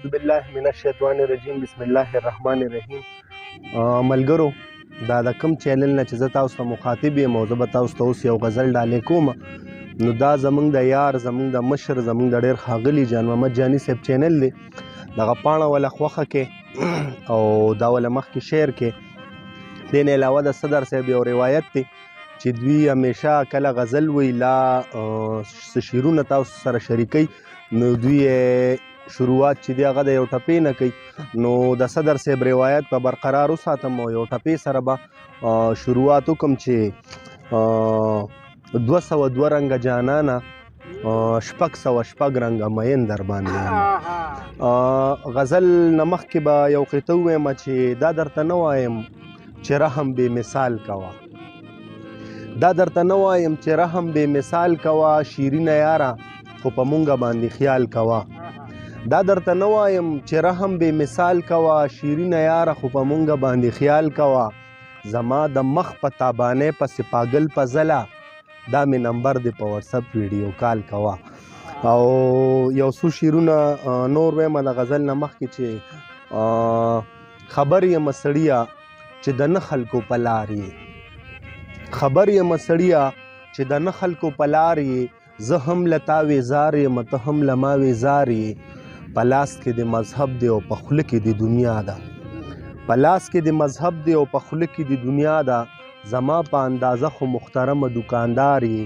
اعوذ بالله من الشیطان الرجیم، بسم الله الرحمن الرحیم. ملګرو، دا د کوم چینل نه چې زه تاسو ته مخاطب یم او زه به تاسو ته اوس یو غزل ډالۍ کوم، نو دا زمونږ د یار، زمونږ د مشر، زمونږ د ډېر ښاغلي جان محمد جاني صاحب چینل دی. دغه پاڼه وله خوښه کې او دا وله مخکې شیر کې. دې نه علاوه د صدر صاحب یو روایت دی چې دوی همیشه کله غزل وایي لا څه شعرونه تاسو سره شریکوي، نو دوی شروعات چې دی هغه د یو ټپې نه کوي. نو د صدر صاحب روایت به برقرار وساتم او یو ټپې سره به شروعات وکم چې 202 رنګه جانانه، 606 رنګه مین در باندې. غزل نه مخکې به یو قطعه ووایم چې دا درته نه وایم چې رحم بې مثال کوه، دا درته نه وایم چې رحم بې مثال کوه، شیرینه یاره خو په مونږه باندې خیال کوه. دا درته نه وایم چې رحم بې مثال کوه، شیرینه یاره خو په مونږه باندې خیال کوه. زما د مخ په تابانې پسې پاګل په ځله، دا مې نمبر دی په واتساپ ویډیو کال کوه. او یو څو شعرونه نور وایم د غزل نه مخکې چې خبر یم سړیه چې د نه خلکو په لار یې، خبر یم سړیه چې د نه خلکو په لار یې، زه هم له تا وېزار یم، ته هم له ما وېزار یې. په لاس کې د مذهب دی او په خوله کې د دنیا ده، په لاس کې د مذهب دی او په خوله کې د دنیا ده. زما په اندازه خو محترمه دکاندار یې،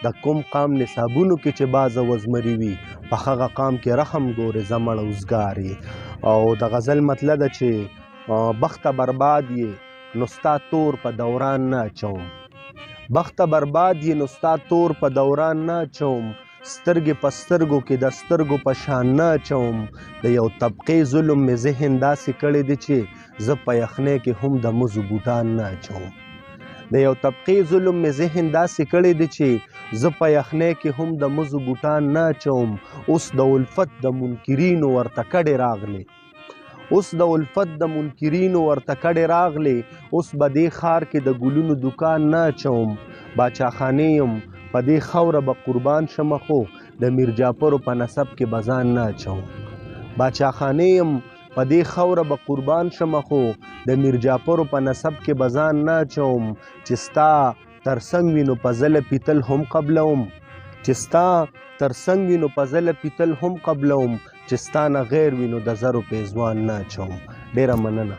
د کوم قام نصابونو کې چې بازه وزمري وي، په هغه قام کې رحم ګورې زمړ اوزګار یې. او د غزل مطلب ده چې بخته برباد یې نو ستا تور په دوران نه اچوم، بخته برباد یې نو ستا تور په دوران نه اچوم، سترګې په سترګو کې د سترګو په شان نه اچوم. د یو طبقې ظلم مې ذهن داسې کړی دی چې زه په یخنۍ کې هم د مزو بوټان نه اچوم. د یو طبقې ظلم مې ذهن داسې کړی دی چې زه په یخنۍ کې هم د مزو بوټان نه اچوم. اوس د الفت د منکرینو ورته کډې راغلې، اوس د الفت د منکرینو ورته کډې راغلې، اوس به دې ښار کې د ګلونو دکان نه اچوم. باچاخانې یم په دې خاوره به قربان شم، خو د میرجاپرو په نسب کې به ځان نه اچوم. باچاخانې یم په دې خاوره به قربان شم، خو د میرجاپرو په نسب کې به ځان نه اچوم. چې ستا تر څنګ وي نو په ځله پیتل هم قبلوم، چې ستا تر څنګ وي نو په ځله پیتل هم قبلوم، چې ستا نه غیر وي نو د زرو پېزوان نه اچوم. ډېره مننه.